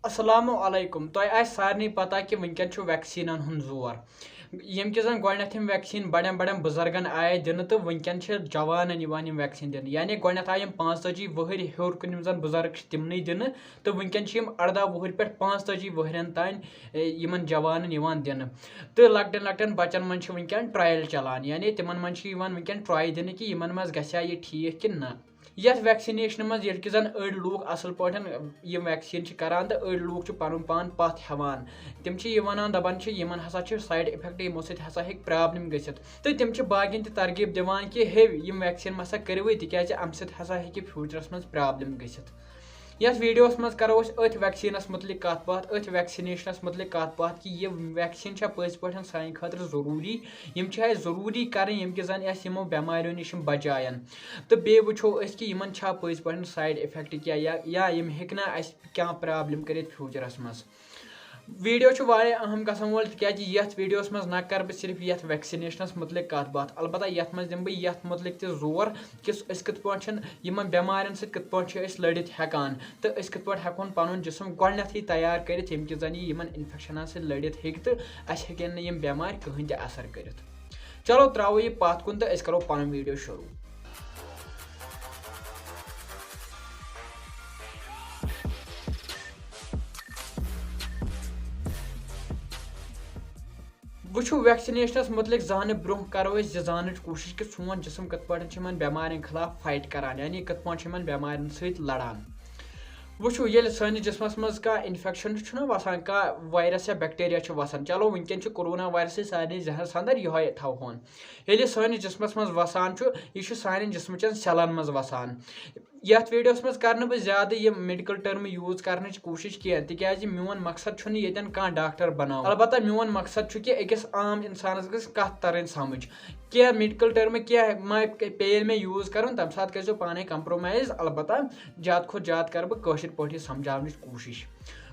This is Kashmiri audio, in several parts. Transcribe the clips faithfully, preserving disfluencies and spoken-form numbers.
السلام علیکم۔ تۄہہِ آسہِ سارنٕے پتہ کہِ وٕنکیٚن چھُ ویکسیٖنن ہُنٛد زور، ییٚمہِ کہِ زن گۄڈٕنیتھ یِم ویکسیٖن بڑٮ۪ن بڑٮ۪ن بُزرگن آیہِ دِنہٕ، تہٕ وٕنکیٚن چھِ جوانن یِوان یِم ویکسیٖن دِنہٕ۔ یعنی گۄڈٕنیتھ آیہِ یِم پانٛژتٲجی وُہٕرۍ ہیوٚر کُن یِم زن بُزرگ چھِ، تِمنٕے دِنہٕ، تہٕ وٕنکیٚن چھِ یِم ارداہ وُہٕرۍ پٮ۪ٹھ پانٛژتٲجی وُہرٮ۪ن تام، اے، یِمن جوانن یِوان دِنہٕ، تہٕ لۄکٹٮ۪ن لۄکٹٮ۪ن بچن منٛز چھِ وٕنکیٚن ٹرایل چلان، یعنی تِمن منٛز چھِ یِوان وٕنکیٚن ٹراے دِنہٕ کہِ یِمن منٛز گژھِ ہا یہِ ٹھیٖک کِنہٕ نہ۔ یتھ ویکسِنیشنہِ منٛز ییٚلہِ کہِ زن أڑۍ لوٗکھ اصل پٲٹھۍ یِم ویکسیٖن چھِ کران، تہٕ أڑۍ لوٗکھ چھِ پنُن پان پتھ ہٮ۪وان، تِم چھِ یہِ ونان، دپان چھِ، یِمن ہسا چھِ سایڈ افیکٹ، یِمو سۭتۍ ہسا ہیٚکہِ پرابلم گٔژھِتھ، تہٕ تِم چھِ باقین تہِ ترغیب دِوان کہِ ہے، یِم ویکسیٖن مسا کٔرِوٕے، تِکیازِ امہِ سۭتۍ ہسا ہیٚکہِ فیوٗچرس منٛز پرابلم گٔژھِتھ۔ یتھ ویڈیوس منٛز کرو أسۍ أتھۍ ویکسیٖنس متعلق کتھ باتھ، أتھۍ ویکسِنیشنس متعلق کتھ باتھ کہِ یہِ ویکسیٖن چھا پٔزۍ پٲٹھۍ سانہِ خٲطرٕ ضروٗری، یِم چھِ اَسہِ ضروٗری کرٕنۍ، ییٚمہِ کہِ زن اَسہِ یِمو بٮ۪ماریو نِش یِم بچاین۔ تہٕ بیٚیہِ وٕچھو أسۍ کہِ یِمن چھا پٔزۍ پٲٹھۍ سایڈ افیکٹ کیٛاہ، یا یا یِم ہیٚکہِ نا اَسہِ کانٛہہ پرابلم کٔرِتھ فیوٗچرس منٛز۔ ویڈیو چھُ واریاہ اہم گژھن وول، تِکیازِ یتھ ویڈیوس منٛز نہ کرٕ بہٕ صرف یتھ ویکسِنیشنس متعلق کتھ باتھ، البتہ یتھ منٛز دِمہٕ بہٕ یتھ متعلق تہِ زور کہِ أسۍ کِتھ پٲٹھۍ چھِن یِمن بٮ۪مارٮ۪ن سۭتۍ کِتھ پٲٹھۍ چھِ أسۍ لٔڑِتھ ہٮ۪کان، تہٕ أسۍ کِتھ پٲٹھۍ ہٮ۪کہون پنُن جسم گۄڈٕنیتھٕے تیار کٔرِتھ، ییٚمہِ کہِ زن یہِ یِمن انفیکشنن سۭتۍ لٔڑِتھ ہیٚکہِ تہٕ اَسہِ ہیٚکن نہٕ یِم بٮ۪مارِ کٕہٕنۍ تہِ اثر کٔرِتھ۔ چلو، ترٛاوو یہِ پتھ کُن تہٕ أسۍ کرو پنُن ویڈیو شروع۔ وٕچھو، ویکسِنیشنس متعلق زاننہٕ برونٛہہ کرو أسۍ یہِ زاننٕچ کوٗشِش کہِ سون جسم کِتھ پٲٹھۍ چھُ یِمن بٮ۪مارٮ۪ن خلاف فایٹ کران، یعنی کِتھ پٲٹھۍ چھُ یِمن بٮ۪مارٮ۪ن سۭتۍ لڑان۔ وٕچھو، ییٚلہِ سٲنِس جسمس منٛز کانٛہہ انفیکشن چھُنہ وسان، کانٛہہ وایرس یا بیکٹیریا چھُ وسان، چلو، وٕنکیٚن چھُ کورونا وایرسٕے سارنٕے ذہنس اندر، یِہوے تھاوہون۔ ییٚلہِ یہِ سٲنِس جسمس منٛز وسان چھُ، یہِ چھُ سانٮ۪ن جسمٕچٮ۪ن سیلن منٛز وسان۔ یتھ ویڈیوس منٛز کرٕ نہٕ بہٕ زیادٕ یہِ میڈیکل ٹرم یوٗز کرنٕچ کوٗشش کینٛہہ، تِکیازِ میون مقصد چھُنہٕ ییٚتٮ۪ن کانٛہہ ڈاکٹر بناوُن، البتہ میون مقصد چھُ کہِ أکِس عام انسانس گٔژھ کتھ ترٕنۍ سمجھ۔ کینٛہہ میڈیکل ٹرم کینٛہہ ما پیٚیہِ مےٚ یوٗز کرُن، تمہِ ساتہٕ کٔرۍزیو پانے کمپرومایز، البتہ زیادٕ کھۄتہٕ زیادٕ کرٕ بہٕ کٲشِر پٲٹھی سمجھاونٕچ کوٗشش۔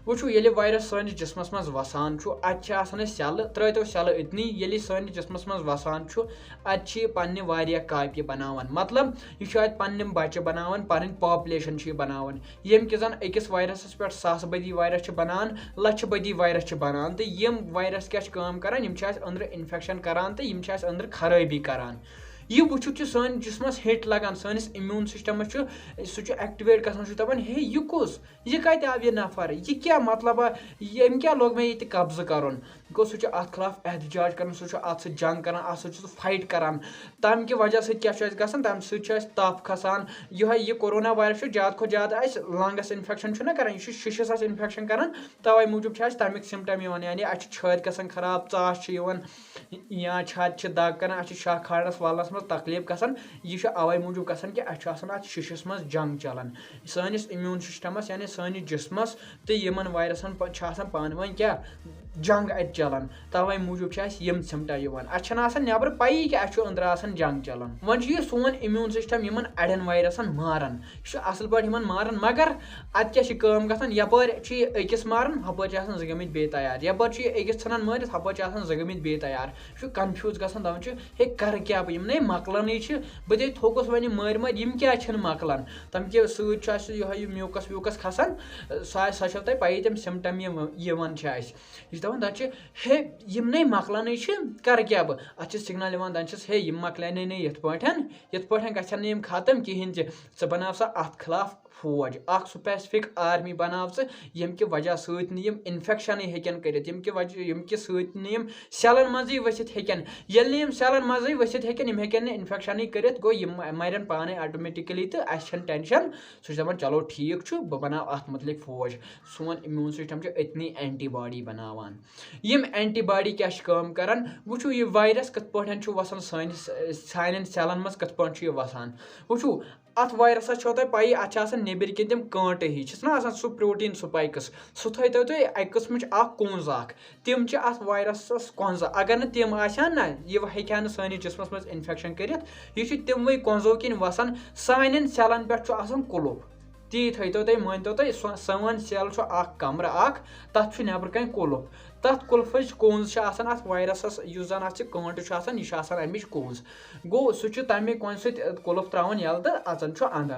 وٕچھِو، ییٚلہِ وایرس سٲنِس جسمس منٛز وسان چھُ، اتہِ چھِ آسان أسۍ سیلہٕ، ترٲیتو سیلہٕ أتنی، ییٚلہِ یہِ سٲنِس جسمس منٛز وسان چھُ، اتہِ چھِ یہِ پننہِ واریاہ کاپیہِ بناوان، مطلب، یہِ چھُ اتہِ پننہِ بچہِ بناوان، پنٕنۍ پاپولیشن چھُ یہِ بناوان، ییٚمہِ کہِ زن أکِس وایرسس پٮ۪ٹھ ساسہٕ بٔدی وایرس چھِ بنان، لچھِ بٔدی وایرس چھِ بنان، تہٕ یِم وایرس کیٛاہ چھِ کٲم کران؟ یِم چھِ اسہِ أنٛدرٕ انفیکشن کران تہٕ یِم چھِ اسہِ أنٛدرٕ خرٲبی کران۔ یہِ وٕچھِتھ چھُ سٲنِس جسمس ہِٹ لگان، سٲنِس امیوٗن سسٹمس چھُ، سُہ چھُ ایکٹیویٹ گژھان، سُہ چھُ دپان، ہے، یہِ کُس؟ یہِ کتہِ آو یہِ نفر؟ یہِ کیٛاہ مطلب؟ ییٚمۍ کیٛاہ لوگ مےٚ ییٚتہِ قبضہٕ کرُن؟ گوٚو، سُہ چھُ اتھ خلاف احتجاج کران، سُہ چھُ اتھ سۭتۍ جنگ کران، اتھ سۭتۍ چھُ سُہ فایٹ کران۔ تمہِ کہِ وجہ سۭتۍ کیٛاہ چھُ اسہِ گژھان؟ تمہِ سۭتۍ چھُ اسہِ تف کھسان۔ یِہوٚے یہِ کورونا وایرس چھُ زیادٕ کھۄتہٕ زیادٕ اسہِ لنگس انفیکشن چھُنہ کران، یہِ چھُ شِشس اسہِ انفیکشن کران، توے موٗجوٗب چھِ اسہِ تمیُک سمٹم یِوان، یعنی اسہِ چھُ چھٲتۍ گژھان خراب، ژاس چھِ یِوان، یا چھاتہِ چھِ دگ کران، اسہِ چھِ شاہ کھالنس ولنس منٛز تکلیف گژھان۔ یہِ چھُ اوے موٗجوٗب گژھان کہِ اسہِ چھُ آسان اتھ شِشس منٛز جنگ چلان۔ سٲنِس امیوٗن سسٹمس، یعنی سٲنِس جسمس تہٕ یِمن وایرسن پہ-، چھِ آسان پانہٕ ؤنۍ کیٛاہ؟ جنگ اتہِ چلان۔ توے موٗجوٗب چھِ اسہِ یِم سمٹم یِوان۔ اسہِ چھنہٕ آسان نٮ۪برٕ پیی کہِ اسہِ چھُ أنٛدرٕ آسان جنگ چلان۔ وۄنۍ چھُ یہِ سون امیوٗن سسٹم یِمن اڑٮ۪ن وایرسن ماران، یہِ چھُ اصل پٲٹھۍ یِمن ماران، مگر اتہِ کیٛاہ چھِ کٲم گژھان؟ یپٲرۍ چھُ یہِ أکِس ماران، ہپٲرۍ چھِ آسان زٕ گٔمٕتۍ بیٚیہِ تیار، یپٲرۍ چھُ یہِ أکِس ژھٕنان مٲرِتھ، ہپٲرۍ چھِ آسان زٕ گٔمٕتۍ بیٚیہِ تیار۔ یہِ چھُ کنفیوٗز گژھان، دپان چھُ، ہے، کرٕ کیٛاہ بہٕ؟ یِم نے مۄکلانٕے چھِ، بہٕ دے تھوٚکُس وۄنۍ یِم مٲرۍ مٲرۍ، یِم کیٛازِ چھِنہٕ مۄکلان؟ تَمہِ کہِ سۭتۍ چھُ اَسہِ یِہوٚے یہِ میوٗکَس ویوٗکَس کھسان۔ سۄ آسہِ، سۄ چھو تۄہہِ پَیی، تِم سِمٹَم یِم یِوان چھِ اَسہِ۔ یہِ چھِ دَپان، دَپان چھِ، ہے، یِم نے مۄکلانٕے چھِ، کرٕ کیٛاہ بہٕ؟ اَتھ چھِ سِگنَل یِوان، دَپان چھِس، ہے، یِم مۄکلے نَے نہٕ یِتھ پٲٹھۍ، یِتھ پٲٹھۍ گژھن نہٕ یِم ختم کِہیٖنۍ تہِ۔ ژٕ بَناو سا اَتھ خلاف فوج، اکھ specific army بناو ژٕ، ییٚمہِ کہِ وجہ سۭتۍ نہٕ یِم انفیکشنٕے ہیٚکن کٔرِتھ، ییٚمہِ کہِ وجہ، ییٚمہِ کہِ سۭتۍ نہٕ یِم سیلن منٛزٕے ؤسِتھ ہیٚکن۔ ییٚلہِ نہٕ یِم سیلن منٛزٕے ؤسِتھ ہیٚکن، یِم ہیٚکن نہٕ انفیکشنٕے کٔرِتھ، گوٚو یِم مرن پانے آٹومیٹکلی تہٕ اسہِ چھنہٕ ٹینشن۔ سُہ چھُ دپان، چلو ٹھیٖک چھُ، بہٕ بناو اتھ متعلق فوج۔ سون امیوٗن سسٹم چھُ أتنی اینٹی باڈی بناوان۔ یِم اینٹی باڈی کیٛاہ چھِ کٲم کران؟ وٕچھِو، یہِ وایرس کِتھ پٲٹھۍ چھُ وسان سٲنِس، سانٮ۪ن سیلن منٛز کِتھ پٲٹھۍ چھُ یہِ وسان۔ وٕچھِو، اتھ وایرسس چھو تۄہہِ پَیی، اتھ چھِ آسان نیٚبٕرۍ کِنۍ تِم کٲنٛٹہٕ ہِوۍ، چھِس نہ آسان سُہ پروٹین spikes، سُہ تھٲیتو تُہۍ اَکہِ قٕسمٕچ اکھ کونٛز اکھ۔ تِم چھِ اتھ وایرسس کۄنٛزٕ۔ اگر نہٕ تِم آسہِ ہن نہ، یہِ ہیٚکہِ ہا نہٕ سٲنِس جسمس منٛز انفیکشن کٔرِتھ۔ یہِ چھُ تِموٕے کۄنٛزو کِنۍ وسان۔ سانٮ۪ن سیلن پٮ۪ٹھ چھُ آسان قُلُف۔ تی تھٲیتو تُہۍ، مٲنتو تُہۍ، سۄ-، سون سیل چھُ اکھ کمرٕ اکھ، تتھ چھُ نٮ۪برٕ کنہِ قُلُف۔ تتھ قُلفٕچ کونٛز چھِ آسان اتھ وایرسس، یُس زن اتھ چھِ کٲنٛٹہٕ چھُ آسان، یہِ چھُ آسان امِچ کونٛز۔ گوٚو، سُہ چھُ تمے کونٛزِ سۭتۍ قُلُف تراوان یلہٕ تہٕ اژان چھُ اندر۔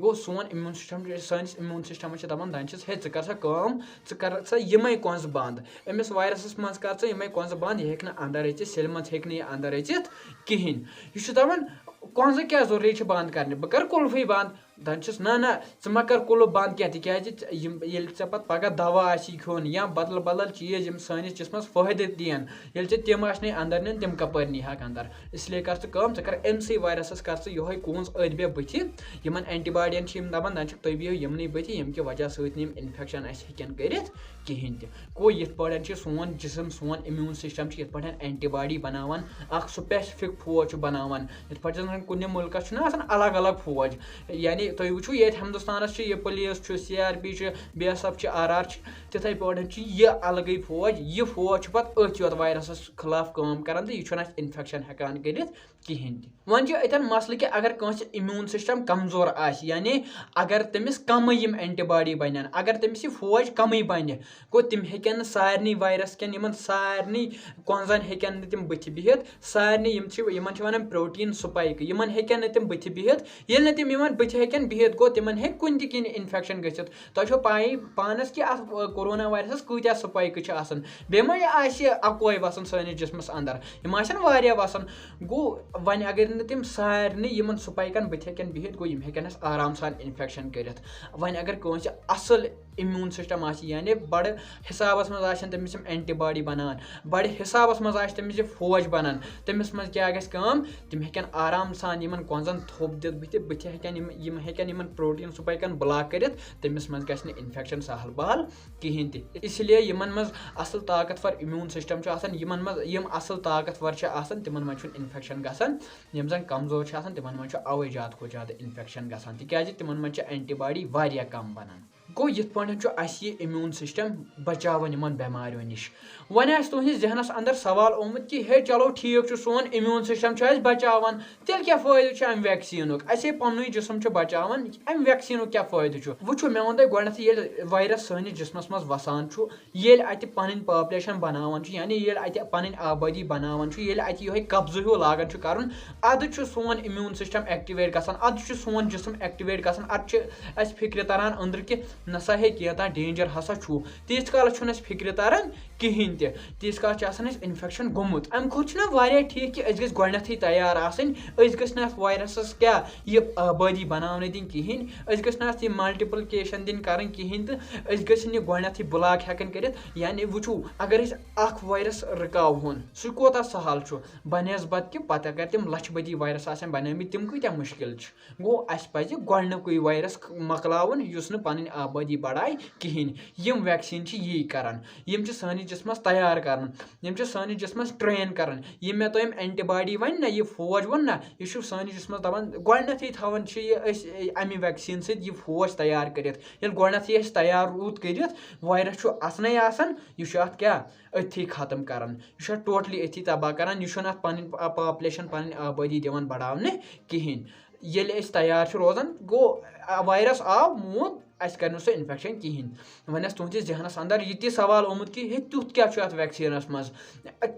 گوٚو، سون امیوٗن سسٹم چھُ، سٲنِس امیوٗن سسٹمس چھِ دپان، دپان چھِس، "ہے، ژٕ کر سا کٲم، ژٕ کر سا یِمے کونٛزٕ بنٛد۔ أمِس وایرسس منٛز کر ژٕ یِمے کونٛزٕ بنٛد، یہِ ہیٚکہِ نہٕ اندر أژِتھ، سیلہِ منٛز ہیٚکہِ نہٕ یہِ اندر أژِتھ کہیٖنۍ۔" یہِ چھُ دپان، کونٛزٕ کیٛاہ ضروٗری چھِ بنٛد کرنہِ؟ بہٕ کرٕ قُلفٕے بنٛد۔ دَپان چھِس، "نہ، نہ، ژٕ مہ کر قُلُف بنٛد کینٛہہ، تِکیٛازِ ژ-، یِم، ییٚلہِ ژےٚ پتہٕ پگاہ دوا آسی کھیوٚن یا بدل بدل چیٖز، یِم سٲنِس جسمس فٲیدٕ دِین، ییٚلہِ ژےٚ تِم آسنے اندر نِن، تِم کپٲرۍ نیٖہَکھ اندر؟ اس لیے کر ژٕ کٲم، ژٕ کر أمۍ سٕے وایرسس کر ژٕ یِہوٚے کونٛز أتھۍ بیٚہہ بٕتھِ۔" یِمن اینٹی باڈین چھِ یِم دپان، دپان چھِکھ، "تُہۍ بِہِو یِمنٕے بٕتھِ، ییٚمہِ کہِ وجہ سۭتۍ نہٕ یِم انفیکشن اَسہِ ہیٚکن کٔرِتھ کِہینۍ تہِ۔" گوٚو، یِتھ پٲٹھۍ چھِ سون جسم، سون امیوٗن سسٹم چھُ یِتھ پٲٹھۍ اینٹی باڈی بناوان، اکھ سپیسفک فوج چھُ بناوان۔ یِتھ پٲٹھۍ زن کُنہِ مُلکس چھُنہ آسان الگ الگ فوج، یعنی تُہۍ وٕچھِو، ییٚتہِ ہندوستانس چھُ یہِ پُلیٖس چھُ، سی آر پی چھُ، بی ایس ایف چھُ، آر آر چھُ، تِتھے پٲٹھۍ چھُ یہِ الگٕے فوج۔ یہِ فوج چھُ پتہٕ أتھۍ یوت وایرسس خلاف کٲم کران تہٕ یہِ چھُنہٕ اَسہِ انفیکشن ہٮ۪کان کٔرِتھ کِہینۍ تہِ۔ وۄنۍ چھُ اَتٮ۪ن مسلہٕ کہِ اگر کٲنٛسہِ امیوٗن سسٹم کمزور آسہِ، یعنی اگر تٔمِس کمٕے یِم اینٹی باڈی بنن، اگر تٔمِس یہِ فوج کمٕے بنہِ، گوٚو، تِم ہیٚکن نہٕ سارنٕے وایرس کٮ۪ن، یِمن سارنٕے کۄنٛزن ہیٚکن نہٕ تِم بٕتھِ بِہِتھ۔ سارنٕے یِم چھِ، یِمن چھِ ونان پروٹین سپایک، یِمن ہیٚکن نہٕ تِم بٕتھِ بِہِتھ۔ ییٚلہِ نہٕ تِم یِمن بٕتھِ ہیٚکن بِہِتھ، گوٚو، تِمن ہیٚکہِ کُنہِ تہِ کِنۍ انفیکشن گٔژھِتھ۔ تۄہہِ چھو پَیی پانس کہِ اتھ، ا، کورونا وایرسس کۭتیاہ سپایکہٕ چھِ آسان۔ بیٚیہِ ما یہِ آسہِ اکوے وسان سٲنِس جسمس اندر، یِم آسن واریاہ وسان۔ گوٚو، وۄنۍ اگر نہٕ تِم سارنٕے یِمن سپایکن بٕتھِ ہیٚکن بِہِتھ، گوٚو، یِم ہیٚکن اَسہِ آرام سان انفیکشن کٔرِتھ۔ وۄنۍ اگر کٲنٛسہِ اصل امیوٗن سسٹم آسہِ، یعنی بڑٕ حسابس منٛز آسن تٔمِس یِم اینٹی باڈی بنان، بڑٕ حسابس منٛز آسہِ تٔمِس یہِ فوج بنان، تٔمِس منٛز کیٛاہ گژھِ کٲم؟ تِم ہیٚکن آرام سان یِمن کۄنٛزن تھوٚپ دِتھ بٕتھِ، بٕتھِ ہیٚکن یِم، یِم ہیٚکن یِمن پروٹین سپایکن بلاک کٔرِتھ، تٔمِس منٛز گژھِ نہٕ انفیکشن سہل بہل کِہینۍ تہِ۔ اس لیے یِمن منٛز اصل طاقتور امیوٗن سسٹم چھُ آسان، یِمن منٛز یِم اصل طاقتور چھِ آسان، تِمن منٛز چھُنہٕ انفیکشن گژھان۔ یِم زن کمزور چھِ آسان، تِمن منٛز چھُ اوے زیادٕ کھۄتہٕ زیادٕ انفیکشن گژھان، تِکیٛازِ تِمن منٛز چھِ اینٹی باڈی واریاہ کم بنان۔ گوٚو، یِتھ پٲٹھۍ چھُ اَسہِ یہِ امیوٗن سسٹم بچاوان یِمن بٮ۪ماریو نِش۔ وۄنۍ آسہِ تُہنٛدِس ذہنس اندر سوال آمُت کہِ، ہے، چلو، ٹھیٖک چھُ، سون امیوٗن سسٹم چھُ اَسہِ بچاوان، تیٚلہِ کیٛاہ فٲیدٕ چھُ امہِ ویکسیٖنُک؟ اَسے پننُے جسم چھُ بچاوان، امہِ ویکسیٖنُک کیٛاہ فٲیدٕ چھُ؟ وٕچھِو، مےٚ ووٚن تۄہہِ گۄڈنیتھٕے، ییٚلہِ وایرس سٲنِس جسمس منٛز وسان چھُ، ییٚلہِ اَتہِ پنٕنۍ پاپلیشن بناوان چھُ، یعنی ییٚلہِ اَتہِ پنٕنۍ آبٲدی بناوان چھُ، ییٚلہِ اَتہِ یِہوٚے قبضہٕ ہیوٗ لاگان چھُ کرُن، اَدٕ چھُ سون امیوٗن سسٹم ایکٹیویٹ گژھان، اَدٕ چھُ سون جسم ایکٹیویٹ گژھان، اَدٕ چھُ اَسہِ فِکرِ تران أنٛدرٕ کہِ نسا ہے، کینٛہہ تام ڈینجر ہسا چھُ۔ تیٖتِس کالس چھُنہٕ اَسہِ فِکرِ تران کِہینۍ تہِ، تیٖتِس کالس چھُ آسان اَسہِ انفیکشن گوٚمُت۔ اَمہِ کھۄتہٕ چھُنہ واریاہ ٹھیٖک کہِ أسۍ گٔژھۍ گۄڈٕنیتھٕے تیار آسٕنۍ، أسۍ گٔژھۍ نہٕ اَتھ وایرسس کیٛاہ یہِ آبٲدی بناونہٕ دِنۍ کِہینۍ، أسۍ گٔژھۍ نہٕ اَتھ یہِ ملٹیپلکیشن دِنۍ کرٕنۍ کِہینۍ تہٕ أسۍ گٔژھۍ نہٕ یہِ گۄڈٕنیتھٕے بلاک ہٮ۪کٕنۍ کٔرِتھ۔ یعنی وٕچھِو، اگر أسۍ اکھ وایرس رُکاوہون، سُہ کوٗتاہ سہل چھُ، بنسبت کہِ پتہٕ اگر تِم لچھِ بٔدی وایرس آسن بنٲومٕتۍ، تِم کۭتیاہ مُشکل چھِ۔ گوٚو، اَسہِ پَزِ گۄڈٕنیُکُے وایرس مۄکلاوُن، یُس نہٕ پَنٕنۍ آبٲدی بَڑایہِ کِہیٖنۍ۔ یِم ویکسیٖن چھِ یی کَران، یِم چھِ سٲنِس جِسمَس تیار کَران، یِم چھِ سٲنِس جِسمَس ٹرٛین کَران۔ یِم مےٚ تۄہہِ یِم اینٹی باڈی وَنۍ نہ، یہِ فوج ووٚن نہ، یہِ چھُ سٲنِس جِسمَس دَپان، گۄڈٕنٮ۪تھٕے تھاوان چھِ یہِ أسۍ اَمہِ ویکسیٖن سۭتۍ یہِ فوج تیار کٔرِتھ۔ ییٚلہِ گۄڈٕنٮ۪تھٕے اَسہِ تیار روٗد کٔرِتھ، وایرس چھُ اَژنَے آسان، یہِ چھُ اَتھ کیٛاہ؟ أتھی ختم کَران۔ یہِ چھُ اَتھ ٹوٹلی أتھی تباہ کَران، یہِ چھُنہٕ اَتھ پَنٕنۍ پا-، پاپلیشن، پَنٕنۍ آبٲدی دِوان بَڑاونہٕ کِہیٖنۍ۔ ییٚلہِ أسۍ تیار چھِ روزان، گوٚو، آ، وایرس آو، موٗد، اَسہِ کَرِ نہٕ سُہ انفیکشن کِہیٖنۍ۔ وۄنۍ آسہِ تُہٕنٛدِس ذہنَس اندر یہِ تہِ سوال آمُت کہِ ہے، تیُتھ کیٛاہ چھُ اَتھ ویکسیٖنَس منٛز؟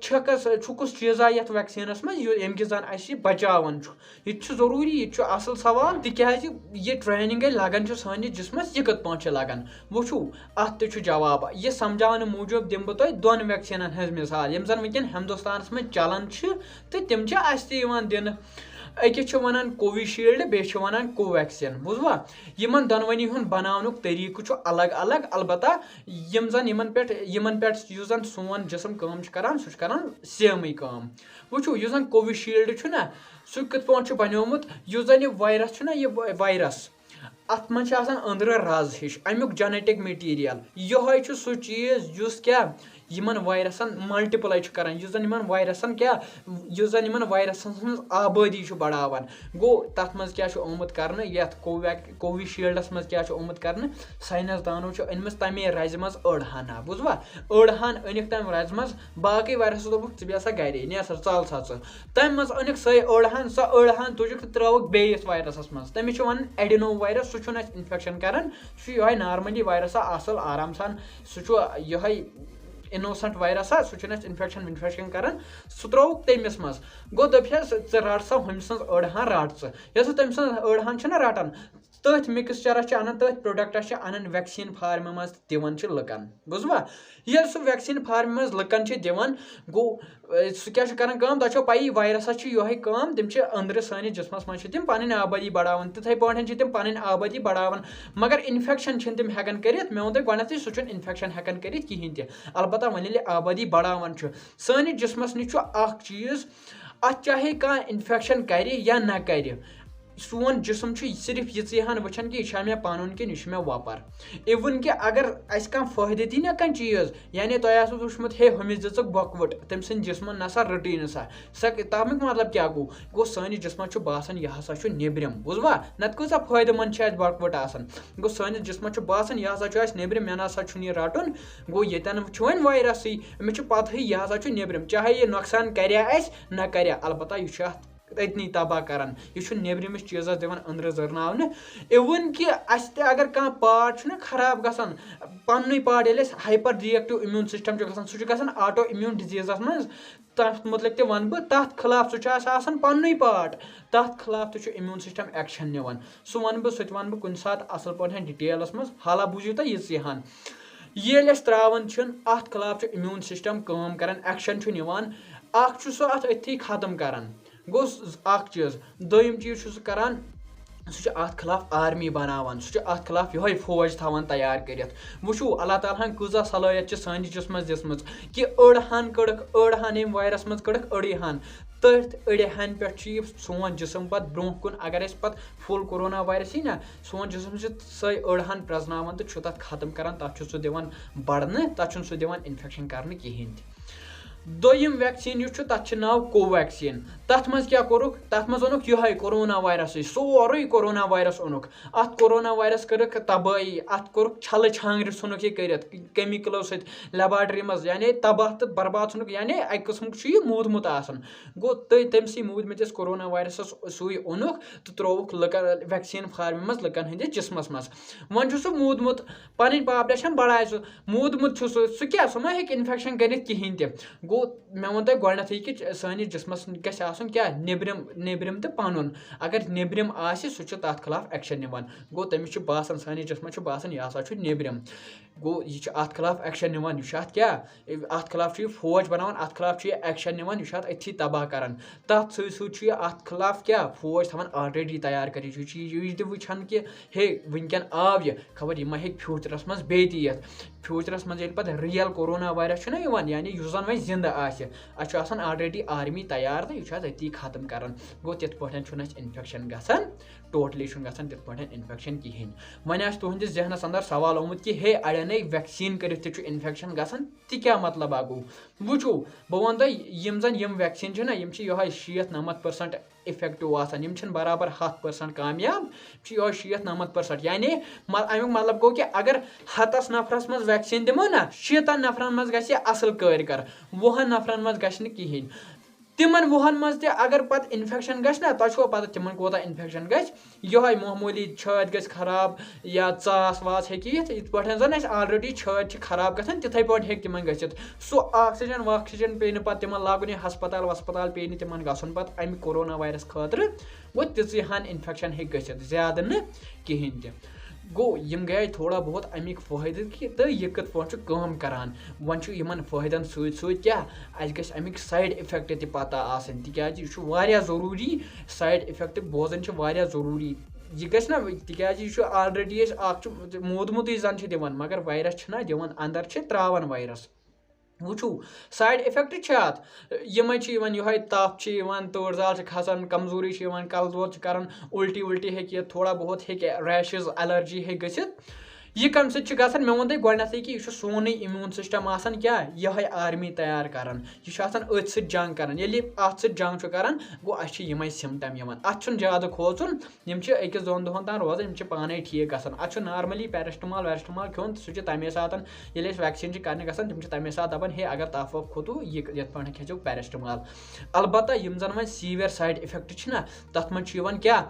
چھَکھ، چھُ کُس چیٖزا یَتھ ویکسیٖنَس منٛز، یہِ، ییٚمہِ کہِ زَن اَسہِ یہِ بچاوان چھُ؟ یہِ تہِ چھُ ضروٗری، یہِ تہِ چھُ اَصٕل سوال، تِکیٛازِ یہِ ٹریننگ گٔے لگان چھِ سٲنِس جسمس، یہِ کِتھ پٲٹھۍ چھِ لگان؟ وٕچھِو، اَتھ تہِ چھُ جواب۔ یہِ سمجھاونہٕ موٗجوٗب دِمہٕ بہٕ تۄہہِ دۄن ویکسیٖنن ہٕنٛز مثال، یِم زن وٕنکیٚن ہندوستانس منٛز چلان چھِ تہٕ تِم چھِ اَسہِ تہِ یِوان دِنہٕ۔ أکِس چھِ وَنان کووِشیٖلڈ، بیٚیہِ چھِ وَنان کوویکسیٖن، بوٗزوا؟ یِمن دۄنوٕنی ہُنٛد بناونُک طریٖقہٕ چھُ الگ الگ، البتہ یِم زن یِمن پٮ۪ٹھ، یِمن پٮ۪ٹھ یُس زن سون جسم کٲم چھُ کران، سُہ چھُ کران سیمٕے کٲم۔ وٕچھِو، یُس زن کووِشیٖلڈ چھُ نہ، سُہ کِتھ پٲٹھۍ چھُ بنیومُت؟ یُس زن یہِ وایرس چھُ نہ، یہِ وایرس، اتھ منٛز چھِ آسان أنٛدرٕ رز ہِش، امیُک جینیٹک میٹیریل۔ یِہوٚے چھُ سُہ چیٖز یُس کیٛاہ، یِمَن وایرَسَن مَلٹِپلاے چھُ کَران، یُس زَن یِمَن وایرَسَن کیٛاہ یُس زَن یِمَن وایرَسَن ہٕنٛز آبٲدی چھُ بَڑاوان۔ گوٚو تَتھ منٛز کیٛاہ چھُ آمُت کَرنہٕ، یَتھ کوویک کووِشیٖلڈَس منٛز کیٛاہ چھُ آمُت کَرنہٕ؟ ساینَس دانو چھُ أنمٕژ تَمے رَزِ منٛز أڑ ہَنا، بوٗزوا؟ أڑ ہَن أنِکھ تَمہِ رَزِ منٛز، باقٕے وایرَس دوٚپُکھ، "ژٕ بیٚہہ سا گَرے، نیر سا، ژَل سا ژٕ۔" تَمہِ منٛز أنِکھ سۄے أڑ ہَن، سۄ أڑ ہَن تُجِکھ تہٕ ترٛٲوٕکھ بیٚیِس وایرَسَس منٛز۔ تٔمِس چھِ وَنان ایڈینو وایرَس، سُہ چھُنہٕ اَسہِ اِنفٮ۪کشَن کَران، سُہ چھُ یِہوٚے نارمٔلی وایرَسا اَصٕل آرام سان، سُہ چھُ یِہوٚے اِنوسَنٹ وایرَسا، سُہ چھُنہٕ اَسہِ اِنفٮ۪کشَن وِنفٮ۪کشَن کَران، سُہ ترٛووُکھ تٔمِس منٛز۔ گوٚو دٔپِہَس، "ژٕ رَٹ سا ہُمۍ سٕنٛز أڑ ہَن رَٹ ژٕ۔" یۄس سُہ تٔمۍ سٕنٛز أڑ ہَن چھِنہ رَٹان، تٔتھۍ مِکسچَرَس چھِ اَنان، تٔتھۍ پرٛوڈَکٹَس چھِ اَنان ویکسیٖن فارمہِ منٛز تہٕ دِوان چھِ لُکَن۔ بوٗزوا؟ ییٚلہِ سُہ ویکسیٖن فارمہِ منٛز لُکَن چھِ دِوان، گوٚو، اَ، سُہ کیٛاہ چھُ کَران کٲم؟ تۄہہِ چھو پَیی، وایرَسَس چھِ یِہوٚے کٲم، تِم چھِ أنٛدرٕ سٲنِس جِسمَس منٛز چھِ تِم پَنٕنۍ آبٲدی بَڑاوان، تِتھَے پٲٹھۍ چھِ تِم پَنٕنۍ آبٲدی بَڑاوان، مگر اِنفٮ۪کشَن چھِنہٕ تِم ہٮ۪کان کٔرِتھ۔ مےٚ ووٚن تۄہہِ گۄڈٕنٮ۪تھٕے، سُہ چھُنہٕ اِنفٮ۪کشَن ہٮ۪کان کٔرِتھ کِہیٖنۍ تہِ۔ البتہ وۄنۍ ییٚلہِ آبٲدی بَڑاوان چھُ، سٲنِس جِسمَس نِش چھُ اَکھ چیٖز، اَتھ چاہے کانٛہہ اِنفٮ۪کشَن کَرِ یا نہ کَرِ، سون جسم چھُ صرف یِژٕے ہن وٕچھان کہِ یہِ چھا مےٚ پنُن کِنہٕ یہِ چھُ مےٚ وۄپر۔ Even کہِ اگر اسہِ کانٛہہ فٲیدٕ دی نہ کانٛہہ چیٖز، یعنی تۄہہِ آسوٕ وٕچھمُت، ہے، ہُمِس دِژٕکھ بۄکہٕ وٕٹ، تٔمۍ سٕنٛدۍ جسمن نسا رٔٹٕے نہٕ سۄ۔ سۄ تمیُک مطلب کیٛاہ گوٚو؟ گوٚو سٲنِس جسمس چھُ باسان، یہِ ہسا چھُ نیبرِم، بوٗزوا؟ نتہٕ کۭژاہ فٲیدٕ مند چھِ اسہِ بۄکہٕ وٕٹ آسان۔ گوٚو سٲنِس جسمس چھُ باسان، یہِ ہسا چھُ اسہِ نیبرِم، مےٚ نسا چھُنہٕ یہِ رٹُن۔ گوٚو ییٚتٮ۪ن چھُ وۄنۍ وایرسٕے، أمِس چھُ پتہٕے یہِ ہسا چھُ نیبرِم، چاہے یہِ نۄقصان کریا اسہِ نہ کریا، البتہ یہِ چھُ اتھ أتنی تباہ کران۔ یہِ چھُ نیبرِمِس چیٖزس دِوان أنٛدرٕ زرناونہٕ۔ Even کہِ اسہِ تہِ اگر کانٛہہ part چھُنہ خراب گژھان، پننُے part ییٚلہِ اسہِ hyper reactive immune system چھُ گژھان، سُہ چھُ گژھان auto immune diseaseس منٛز۔ تتھ متعلق تہِ ونہٕ بہٕ، تتھ خلاف سُہ چھُ اسہِ آسان پننُے part، تتھ خلاف تہِ چھُ immune system action نِوان۔ سُہ ونہٕ بہٕ، سُہ تہِ ونہٕ بہٕ کُنہِ ساتہٕ اصل پٲٹھۍ detailس منٛز۔ حالا بوٗزِو تُہۍ یِژٕے ہن۔ ییٚلہِ أسۍ ترٛاوان چھِن، اتھ خلاف چھُ immune system کٲم کران، action چھُ نِوان۔ اکھ چھُ سُہ اتھ أتھی ختم کران۔ گوٚو ز-، اکھ چیٖز۔ دوٚیِم چیٖز چھُ سُہ کران، سُہ چھُ اتھ خلاف army بناوان، سُہ چھُ اتھ خلاف یِہوٚے فوج تھاوان تیار کٔرِتھ۔ وٕچھِو، اللہ تعالیٰ ہن کۭژاہ صلٲحیت چھِ سٲنِس جسمس دِژمٕژ کہِ أڑ ہن کٔڑٕکھ، أڑ ہن ییٚمہِ وایرس منٛز کٔڑٕکھ أڑٕے ہن۔ تٔتھۍ أڑِ ہن پٮ۪ٹھ چھُ یہِ سون جسم پتہٕ برٛونٛہہ کُن، اگر أسۍ پتہٕ full corona virus یی نہ، سون جسم چھُ سۄے أڑ ہن پرٛزناوان تہٕ چھُ تتھ ختم کران، تتھ چھُ سُہ دِوان بڑنہٕ، تتھ چھُنہٕ سُہ دِوان infection کرنہٕ کِہینۍ تہِ۔ دوٚیِم vaccine یُس چھُ، تَتھ چھُ ناو Covaxin۔ تَتھ منٛز کیٛاہ کوٚرُکھ؟ تَتھ منٛز اوٚنُکھ یِہوٚے corona virusٕے، سورُے corona virus اوٚنُکھ۔ اَتھ corona virus کٔرٕکھ تبٲہی، اَتھ کوٚرُکھ چھَلہٕ چھانٛگرِ، ژھُنُکھ یہِ کٔرِتھ chemicalو سۭتۍ laboratory منٛز، یعنی تباہ تہٕ برباد ژھُنُکھ، یعنی اَکہِ قٕسمُک چھُ یہِ موٗدمُت آسان۔ گوٚو، تہٕ تٔمسٕے موٗدمٕتِس corona virusس سُے اوٚنُکھ تہٕ ترٛووُکھ لُکَن vaccine formہِ منٛز لُکَن ہٕنٛدِس جسمَس منٛز۔ وۄنۍ چھُ سُہ موٗدمُت، پَنٕنۍ population بَڑایہِ سُہ۔ موٗدمُت چھُ سُہ، سُہ کیٛاہ؟ سُہ ما ہیٚکہِ infection کٔرِتھ کِہیٖنۍ تہِ۔ گوٚو، مےٚ ووٚن تۄہہِ گۄڈٕنٮ۪تھٕے کہِ سٲنِس جسمس گژھِ آسُن کیٛاہ؟ نیٚبرِم، نیٚبرِم تہٕ پَنُن۔ اگر نیٚبرِم آسہِ، سُہ چھُ تَتھ خلاف action نِوان۔ گوٚو، تٔمِس چھُ باسان، سٲنِس جسمس چھُ باسان، یہِ ہسا چھُ نیٚبرِم۔ گوٚو، یہِ چھُ اَتھ خلاف action نِوان، یہِ چھُ اَتھ کیٛاہ؟ اَتھ خلاف چھُ یہِ فوج بَناوان، اَتھ خلاف چھُ یہِ action نِوان، یہِ چھُ اَتھ أتھی تباہ کران۔ تَتھ سۭتۍ سۭتۍ چھُ یہِ اَتھ خلاف کیٛاہ؟ فوج تھاوان already تیار کٔرِتھ۔ یہِ چھُ یہِ تہِ وٕچھان کہِ ہے، وٕنکٮ۪ن آو یہِ، خبر یہِ ما ہیٚکہِ futureس منٛز بیٚیہِ تہِ یِتھ۔ Futureس منٛز ییٚلہِ پَتہٕ real corona virus چھُنہ یِوان، یعنی یُس زَن وۄنۍ زِندٕ آسہِ، اَسہِ چھُ آسان already army تیار تہٕ یہِ چھُ اَسہِ أتی ختم کَران۔ گوٚو، تِتھ پٲٹھۍ چھُنہٕ اَسہِ infection گژھان، totally چھُنہٕ گژھان تِتھ پٲٹھۍ infection کِہیٖنۍ۔ وۄنۍ آسہِ تُہٕنٛدِس ذہنَس اندر سوال آمُت کہِ ہے، اَڑٮ۪نے vaccine کٔرِتھ تہِ چھُ infection گژھان، تہِ کیٛاہ مطلب آ گوٚو؟ وٕچھِو، بہٕ وَنہٕ تۄہہِ، یِم زَن یِم vaccine چھِنہ، یِم چھِ یِہوٚے شیٖتھ نَمَتھ percent effective آسان، یِم چھِنہٕ برابر ہَتھ percent کامیاب، یِم چھِ یِہوٚے شیٖتھ نَمَتھ percent۔ یعنی مَ-، اَمیُک مطلب گوٚو کہِ اگر ہَتَس نفرَس منٛز vaccine دِمو نہ، شیٖتَن نفرَن منٛز گژھِ یہِ اَصٕل کٲرۍ کَر، وُہَن نفرَن منٛز گژھِ نہٕ کِہیٖنۍ۔ تِمَن وُہَن منٛز تہِ اگر پَتہٕ infection گژھِ نہ، تۄہہِ چھُوا پَتہ تِمَن کوٗتاہ infection گژھِ؟ یِہوٚے معموٗلی چھٲتۍ گژھِ خراب یا ژاس واس ہیٚکہِ یِتھ، یِتھ پٲٹھۍ زَن اَسہِ already چھٲتۍ چھِ خراب گژھان، تِتھَے پٲٹھۍ ہیٚکہِ تِمَن گٔژھِتھ۔ سُہ oxygen واکسیٖجن پیٚیہِ نہٕ پَتہٕ تِمَن لاگُن، یہِ ہسپتال وسپتال پیٚیہِ نہٕ تِمَن گژھُن پَتہٕ اَمہِ corona virus خٲطرٕ۔ گوٚو، تِژٕے ہَن infection ہیٚکہِ گٔژھِتھ، زیادٕ نہٕ کِہیٖنۍ تہِ۔ گوٚو، یِم گٔیے تھوڑا بہت اَمِکۍ فٲیدٕ کہِ تہٕ یہِ کِتھ پٲٹھۍ چھُ کٲم کَران۔ وۄنۍ چھُ یِمَن فٲیدَن سۭتۍ سۭتۍ کیٛاہ، اَسہِ گژھِ اَمِکۍ side effect تہِ پَتہ آسٕنۍ، تِکیٛازِ یہِ چھُ واریاہ ضروٗری، side effect بوزٕنۍ چھِ واریاہ ضروٗری۔ یہِ گژھِ نہ، تِکیٛازِ یہِ چھُ already اَسہِ اَکھ چھُ موٗدمُتٕے زَن چھِ دِوان، مگر virus چھِنہ دِوان، اَندَر چھِ ترٛاوان virus۔ وٕچھِو، side effect چھِ اَتھ۔ یِمَے چھِ یِوان، یِہوٚے تَپھ چھِ یِوان، تۭر زال چھِ کھَسان، کمزوٗری چھِ یِوان، کَلہٕ دود چھِ کَران، اُلٹی وُلٹی ہیٚکہِ یِتھ، تھوڑا بہت ہیٚکہِ rashes، allergy ہیٚکہِ گٔژھِتھ۔ یہِ کَمہِ سۭتۍ چھُ گژھان؟ مےٚ ووٚن تۄہہِ گۄڈٕنٮ۪تھٕے کہِ یہِ چھُ سونُے امیوٗن سِسٹَم آسان کیٛاہ؟ یِہوٚے آرمی تیار کَران۔ یہِ چھُ آسان أتھۍ سۭتۍ جنٛگ کَران۔ ییٚلہِ یہِ اَتھ سۭتۍ جنٛگ چھُ کَران، گوٚو اَسہِ چھِ یِمَے سِمٹَم یِوان۔ اَتھ چھُنہٕ زیادٕ کھوژُن، یِم چھِ أکِس دۄن دۄہَن تام روزان، یِم چھِ پانَے ٹھیٖک گژھان۔ اَتھ چھُ normally paracetamol ویرسٹمال کھیوٚن، سُہ چھُ تَمے ساتَن، ییٚلہِ أسۍ vaccine چھِ کَرنہِ گژھان، تِم چھِ تَمے ساتہٕ دَپان، ہے، اگر تَپھ وَپھ کھوٚتوُ، یہِ یِتھ پٲٹھۍ کھیٚزیو paracetamol۔ البتہ یِم زَن وۄنۍ severe side effect چھِ نہ، تَتھ منٛز چھُ یِوان کیٛاہ؟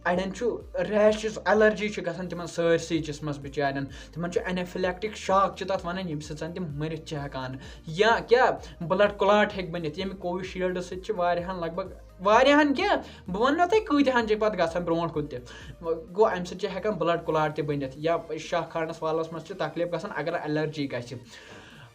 اَڑٮ۪ن چھُ rashes، allergy چھِ گژھان تِمَن سٲرسٕے جِسمَس بِچارٮ۪ن۔ تِمَن چھُ anaphylactic shock چھِ تَتھ وَنان، ییٚمہِ سۭتۍ زَن تِم مٔرِتھ چھِ ہٮ۪کان۔ یا کیٛاہ، blood clot ہیٚکہِ بٔنِتھ، ییٚمہِ Covishield سۭتۍ چھِ واریاہَن، لگ بگ واریاہَن کیٛاہ، بہٕ وَنہٕ نہٕ تۄہہِ کۭتیاہَن چھِ پَتہٕ گژھان برونٛٹھ کُن تہِ۔ گوٚو اَمہِ سۭتۍ چھِ ہٮ۪کان blood clot تہِ بٔنِتھ یا شاہ کھالنَس والنَس منٛز چھِ تکلیٖف گژھان اگر allergy گژھِ۔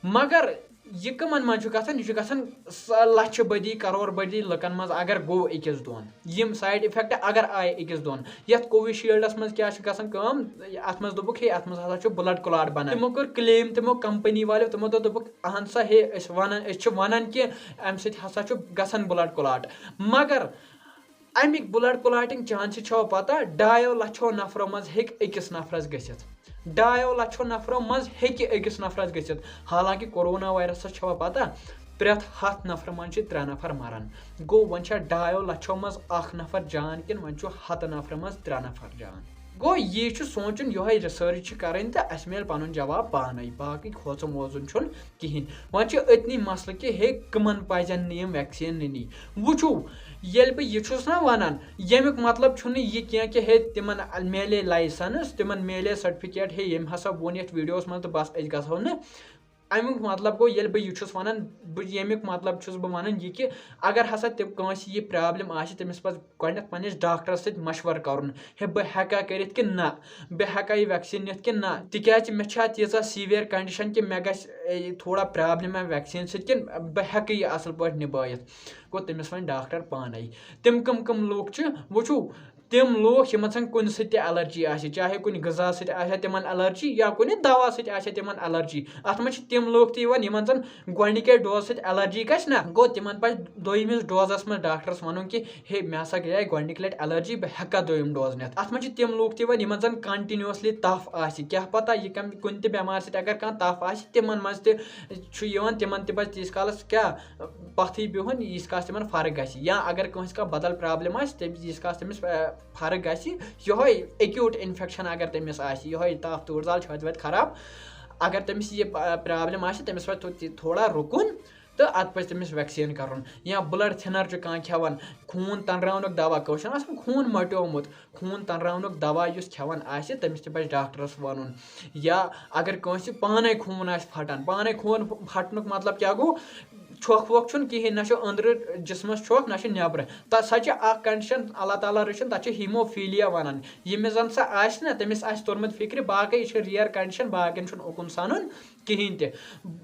مگر یہِ کٕمَن منٛز چھُ گژھان؟ یہِ چھُ گژھان س-، لَچھِ بٔدی، کَرور بٔدی لُکَن منٛز اگر گوٚو أکِس دۄن۔ یِم side effect اگر آیہِ أکِس دۄن، یَتھ Covishield منٛز کیٛاہ چھِ گژھان کٲم؟ اَتھ منٛز دوٚپُکھ، ہے، اَتھ منٛز ہسا چھُ blood clot بَنان۔ تِمو کٔر claim، تِمو company والیو، تِمو دوٚپ، دوٚپُکھ، اَہَن سا، ہے، أسۍ وَنان، أسۍ چھِ وَنان کہِ اَمہِ سۭتۍ ہسا چھُ گژھان blood clot، مگر اَمِکۍ blood clotting chances چھو پتہ؟ ڈایو لَچھو نفرو منٛز ہیٚکہِ أکِس نفرس گٔژھِتھ۔ ڈایو لَچھو نفرو منٛز ہیٚکہِ أکِس نفرس گٔژھِتھ۔ حالانکہ corona virus چھوا پتہ؟ پرٛٮ۪تھ ہَتھ نفرٕ منٛز چھِ ترٛےٚ نفر مران۔ گوٚو، وۄنۍ چھا ڈایو لَچھو منٛز اکھ نفر جان، کِنہٕ وۄنۍ چھُ ہَتہٕ نفرٕ منٛز ترٛےٚ نفر جان؟ گوٚو، یہِ چھُ سونٛچُن، یِہوٚے research چھِ کَرٕنۍ تہٕ اَسہِ میلہِ پَنُن جواب پانَے۔ باقٕے کھوژُن ووژُن چھُنہٕ کِہیٖنۍ۔ وۄنۍ چھُ أتنی مسلہٕ کہِ ہے، کٕمَن پَزَن نہٕ یِم vaccine نِنی؟ وٕچھِو، ییٚلہِ بہٕ یہِ چھُس نہ وَنان، ییٚمیُک مطلب چھُنہٕ یہِ کینٛہہ کہِ ہے، تِمَن میلے license، تِمَن میلے certificate، ہے، ییٚمۍ ہسا ووٚن یَتھ videoس منٛز تہٕ بَس، أسۍ گژھو نہٕ۔ اَمیُک مطلب گوٚو، ییٚلہِ بہٕ یہِ چھُس وَنان، بہٕ، ییٚمیُک مطلب چھُس بہٕ وَنان یہِ کہِ اگر ہسا تہِ کٲنٛسہِ یہِ problem آسہِ، تٔمِس پَزِ گۄڈٕنٮ۪تھ پنٛنِس ڈاکٹرَس سۭتۍ مَشوَرٕ کَرُن، ہے، بہٕ ہٮ۪کا کٔرِتھ کِنہٕ نہ، بہٕ ہٮ۪کا یہِ vaccine نِتھ کِنہٕ نہ، تِکیٛازِ مےٚ چھا تیٖژاہ severe condition کہِ مےٚ گژھِ، اے، تھوڑا problem اَمہِ vaccine سۭتۍ کِنہٕ بہٕ ہٮ۪کہٕ یہِ اَصٕل پٲٹھۍ نِبٲیِتھ۔ گوٚو، تٔمِس وَنہِ ڈاکٹر پانَے۔ تِم کٕم کٕم لوٗکھ چھِ؟ وٕچھِو، تِم لوٗکھ یِمَن زَن کُنہِ سۭتۍ تہِ allergy آسہِ، چاہے کُنہِ غذا سۭتۍ آسہِ ہا تِمَن allergy یا کُنہِ دوا سۭتۍ آسہِ ہا تِمَن allergy۔ اَتھ منٛز چھِ تِم لوٗکھ تہِ یِوان یِمَن زَن گۄڈٕنِکے dose سۭتۍ allergy گژھِ نہ، گوٚو، تِمَن پَزِ دوٚیمِس dose منٛز ڈاکٹرَس وَنُن کہِ ہے، مےٚ ہسا گٔیے گۄڈٕنِکہِ لَٹہِ allergy، بہٕ ہٮ۪کا دوٚیِم dose نِتھ؟ اَتھ منٛز چھِ تِم لوٗکھ تہِ یِوان یِمَن زَن continuously تَپھ آسہِ۔ کیٛاہ پَتہ، یہِ کَمہِ، کُنہِ تہِ بٮ۪مارِ سۭتۍ اگر کانٛہہ تَپھ آسہِ، تِمَن منٛز تہِ چھُ یِوان، تِمَن تہِ پَزِ تیٖتِس کالَس کیٛاہ، پَتھٕے بِہُن، ییٖتِس کالَس تِمَن فرق گژھِ۔ یا اگر کٲنٛسہِ کانٛہہ بدل problem آسہِ، تٔمِس، ییٖتِس کالَس تٔمِس، آ، فرق گژھِ، یِہوٚے acute infection اگر تٔمِس آسہِ، یِہوٚے تَپھ، تۭر زال، چھٲتۍ وٲتۍ خراب، اگر تٔمِس یہِ، آ، problem آسہِ، تٔمِس پَزِ تھو-، تہِ تھوڑا رُکُن تہٕ اَدٕ پَزِ تٔمِس vaccine کَرُن۔ یا blood thinner چھُ کانٛہہ کھٮ۪وان، خوٗن تَنراونُک دوا، کٲنٛسہِ چھُنہٕ آسان خوٗن مۄٹیومُت، خوٗن تَنراونُک دوا یُس کھٮ۪وان آسہِ، تٔمِس تہِ پَزِ ڈاکٹرَس وَنُن۔ یا اگر کٲنٛسہِ پانَے خوٗن آسہِ پھَٹان، پانَے خوٗن پھَٹنُک مطلب کیٛاہ گوٚو؟ چھۄکھ وۄکھ چھُنہٕ کِہیٖنۍ، نہ چھُ أنٛدرٕ جِسمَس چھۄکھ، نہ چھُ نٮ۪برٕ۔ تَتھ سۄ چھِ اَکھ condition اللہ تعالیٰ رٔچھِن، تَتھ چھِ hemophilia وَنان۔ ییٚمِس زَن سۄ آسہِ نہ، تٔمِس آسہِ توٚرمُت فِکرِ، باقٕے یہِ چھِ rare condition، باقیَن چھُنہٕ اُکُن سَنُن کِہیٖنۍ تہِ۔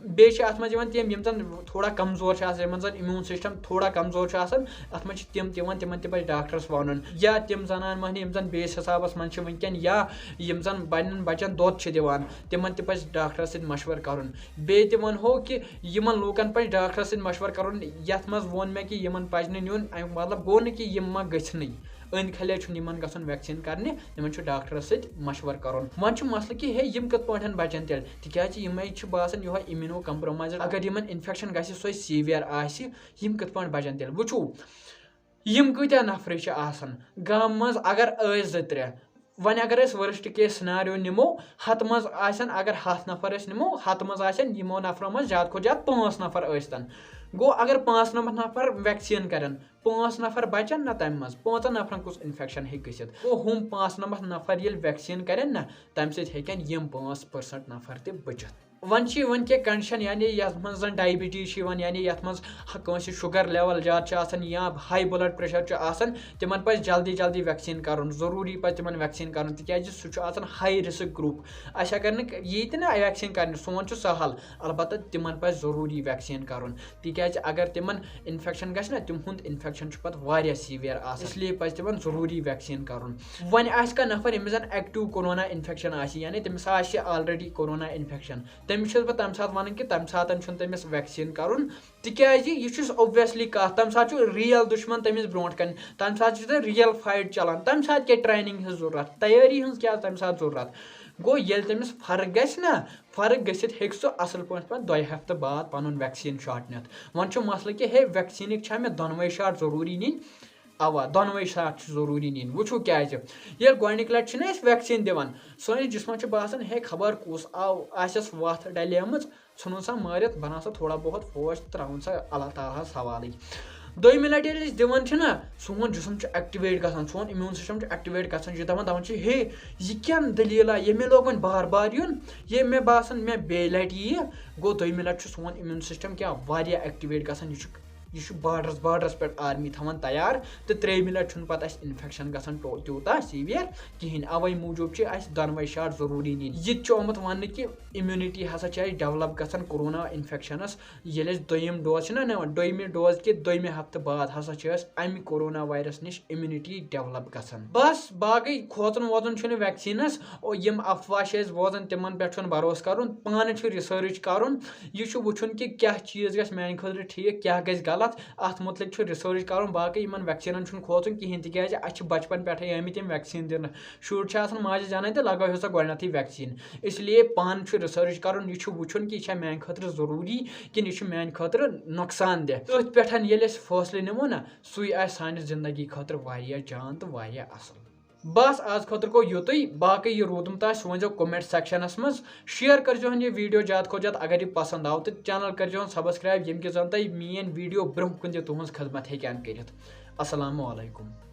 بیٚیہِ چھِ اَتھ منٛز یِوان تِم، یِم زَن تھوڑا کمزور چھِ آسان، یِمَن زَن immune system تھوڑا کمزور چھُ آسان، اَتھ منٛز چھِ تِم تہِ یِوان، تِمَن تہِ پَزِ ڈاکٹرَس وَنُن۔ یا تِم زَنان مۄہنی، یِم زَن بیٚیِس حِسابَس منٛز چھِ وٕنکٮ۪ن، یا یِم زَن پنٛنٮ۪ن بَچَن دۄد چھِ دِوان، تِمَن تہِ پَزِ ڈاکٹرَس سۭتۍ مَشوَرٕ کَرُن۔ بیٚیہِ تہِ وَنہو کہِ یِمَن لوٗکَن پَزِ ڈاکٹرَس سۭتۍ مَشوَرٕ کَرُن، یَتھ منٛز ووٚن مےٚ کہِ یِمَن پَزِ نہٕ نیُن، اَمیُک مطلب گوٚو نہٕ کہِ یِم ما گٔژھنٕے۔ أنٛدۍ کھَلے چھُنہٕ یِمَن گژھُن vaccine کَرنہِ، یِمَن چھُ ڈاکٹرَس سۭتۍ مَشوَرٕ کَرُن۔ وۄنۍ چھُ مسلہٕ کہِ ہے، یِم کِتھ پٲٹھۍ بَچَن تیٚلہِ؟ تِکیٛازِ یِمَے چھِ باسان یِہوٚے immunocompromised۔ اگر یِمَن infection گژھِ، سۄے severe آسہِ، یِم کِتھ پٲٹھۍ بَچَن تیٚلہِ؟ وٕچھِو، یِم کۭتیٛاہ نفرٕ چھِ آسان گامہٕ منٛز، اگر ٲسۍ زٕ ترٛےٚ، وۄنۍ اگر أسۍ worst case scenario نِمو، ہَتہٕ منٛز آسن، اگر ہَتھ نفر أسۍ نِمو، ہَتہٕ منٛز آسن یِمو نفرو منٛز زیادٕ کھۄتہٕ زیادٕ پانٛژھ نفر ٲسۍ تن۔ گوٚو، اگر پانٛژھ نمتھ نفر vaccine کرن، پانٛژھ نفر بچن نہ تمہِ منٛز، پانٛژن نفرن کُس infection ہیٚکہِ گٔژھِتھ؟ گوٚو، ہُم پانٛژھ نمتھ نفر ییٚلہِ vaccine کرن نہ، تمہِ سۭتۍ ہیٚکن یِم پانٛژھ percent نفر تہِ بٔچِتھ۔ وۄنۍ چھِ وۄنۍ کینٛہہ condition، یعنی یَتھ منٛز زَن diabetes چھِ یِوان، یعنی یَتھ منٛز ہ-، کٲنٛسہِ sugar level زیادٕ چھِ آسان یا high blood pressure چھُ آسان، تِمَن پَزِ جلدی جلدی vaccine کَرُن، ضروٗری پَزِ تِمَن vaccine کَرُن، تِکیٛازِ سُہ چھُ آسان high risk group۔ اَسہِ اگر نہٕ یی تہِ نہ vaccine کَرنہِ، سون چھُ سہل، البتہ تِمَن پَزِ ضروٗری vaccine کَرُن، تِکیٛازِ اگر تِمَن infection گژھِ نہ، تِہُنٛد infection چھُ پَتہٕ واریاہ severe آسان، اس لیے پَزِ تِمَن ضروٗری vaccine کَرُن۔ وۄنۍ آسہِ کانٛہہ نفر، ییٚمِس زَن active corona infection آسہِ، یعنی تٔمِس آسہِ already corona infection، تٔمِس چھُس بہٕ تَمہِ ساتہٕ وَنان کہِ تَمہِ ساتہٕ چھُنہٕ تٔمِس vaccine کَرُن، تِکیٛازِ یہِ چھُس obviously کَتھ، تَمہِ ساتہٕ چھُ real دُشمَن تٔمِس برونٛٹھ کَنہِ، تَمہِ ساتہٕ چھِ تۄہہِ real fight چَلان، تَمہِ ساتہٕ کیٛاہ training ہٕنٛز ضوٚرَتھ، تیٲری ہٕنٛز کیٛاہ تَمہِ ساتہٕ ضوٚرَتھ؟ گوٚو ییٚلہِ تٔمِس فرق گژھِ نا، فرق گٔژھِتھ ہیٚکہِ سُہ اَصٕل پٲٹھۍ پَتہٕ دۄیہِ ہفتہٕ بعد پَنُن ویکسیٖن شاٹ نِتھ۔ وۄنۍ چھُ مسلہٕ کہِ ہے، ویکسیٖنٕکۍ چھا مےٚ دۄنوَے شاٹ ضروٗری نِنۍ؟ اَوا، دۄنوَے شاٹ چھِ ضروٗری نِنۍ۔ وٕچھِو کیٛازِ، ییٚلہِ گۄڈٕنِکۍ لَٹہِ چھِنہ أسۍ ویکسیٖن دِوان، سٲنِس جسمَس چھِ باسان ہے، خبر کُس آو، آسٮ۪س وَتھ ڈَلیمٕژ، ژھٕنُن سا مٲرِتھ، بَناو سا تھوڑا بہت فوج تہٕ ترٛاوُن سا اللہ تعالیٰ ہَس حوالٕے۔ دوٚیمہِ لَٹہِ ییٚلہِ أسۍ دِوان چھِنہ، سون جسم چھُ ایکٹِویٹ گژھان، سون امیوٗن سسٹم چھُ ایکٹِویٹ گژھان، یہِ چھُ دَپان، دَپان چھِ ہے، یہِ کیٛاہ دٔلیٖلہ، یہِ مےٚ لوگ وۄنۍ بار بار یُن، یہِ مےٚ باسان مےٚ بیٚیہِ لَٹہِ یِیہِ۔ گوٚو دوٚیمہِ لَٹہِ چھُ سون امیوٗن سسٹم کیٛاہ واریاہ ایکٹِویٹ گژھان، یہِ چھُ یہِ چھُ بارڈرس بارڈرس پٮ۪ٹھ آرمی تھاوان تیار، تہٕ ترٛیٚیِمہِ لٹہِ چھُنہٕ پتہٕ اسہِ انفیکشن گژھان ٹو-، تیوٗتاہ سیویئر کِہینۍ۔ اوے موٗجوٗب چھِ اسہِ دۄنوے شاٹ ضروٗری نِنۍ۔ یہِ تہِ چھُ آمُت وننہٕ کہِ امیونٹی ہسا چھِ اسہِ ڈیولپ گژھان کورونا انفیکشنس، ییٚلہِ أسۍ دوٚیِم ڈوز چھِنہ نِوان، دوٚیمہِ ڈوز کہِ دوٚیمہِ ہفتہٕ بعد ہسا چھِ أسۍ امہِ کورونا وایرس نِش امیونٹی ڈیولپ گژھان۔ بس باقٕے کھوژُن ووژُن چھُنہٕ ویکسیٖنس، او، یِم افواہ چھِ أسۍ بوزان، تِمن پٮ۪ٹھ چھُنہٕ بھروسہٕ کرُن، پانہٕ چھُ ریسرچ کرُن۔ یہِ چھُ وٕچھُن کہِ کیٛاہ چیٖز گژھِ میٛانہِ خٲطرٕ ٹھیٖک، کیٛاہ گژھِ غلط۔ اَتھ مُتعلِق چھُ ریسرچ کرُن، باقٕے یِمن ویکسیٖنن چھُنہٕ کھوژُن کِہینۍ، تِکیٛازِ اَسہِ چھِ بچپن پٮ۪ٹھے آمٕتۍ یِم ویکسیٖن دِنہٕ۔ شُرۍ چھِ آسان ماجہِ زینان تہٕ لگٲوہوسا گۄڈٕنیتھٕے ویکسیٖن۔ اس لیے پانہٕ چھُ ریسرچ کرُن، یہِ چھُ وٕچھُن کہِ یہِ چھا میٛانہِ خٲطرٕ ضروٗری کِنہٕ یہِ چھُ میٛانہِ خٲطرٕ نۄقصان دہ۔ تٔتھۍ پٮ۪ٹھ ییٚلہِ أسۍ فٲصلہٕ نِمو نا، سُے آسہِ سانہِ زندگی خٲطرٕ واریاہ جان تہٕ واریاہ اصل۔ بس آز خٲطرٕ گوٚو یُتُے، باقٕے یہِ روٗدمُت آسہِ سُہ ؤنۍزیو comment sectionس منٛز، share کٔرۍزیوہن یہِ video زیادٕ کھۄتہٕ زیادٕ، اگر یہِ پسنٛد آو تہٕ channel کٔرۍزیوہن subscribe، ییٚمہِ کہِ زن تۄہہِ میٛٲنۍ video برٛونٛہہ کُن تہِ تُہنٛز خدمت ہیٚکہِ ہن کٔرِتھ۔ السلام علیکم۔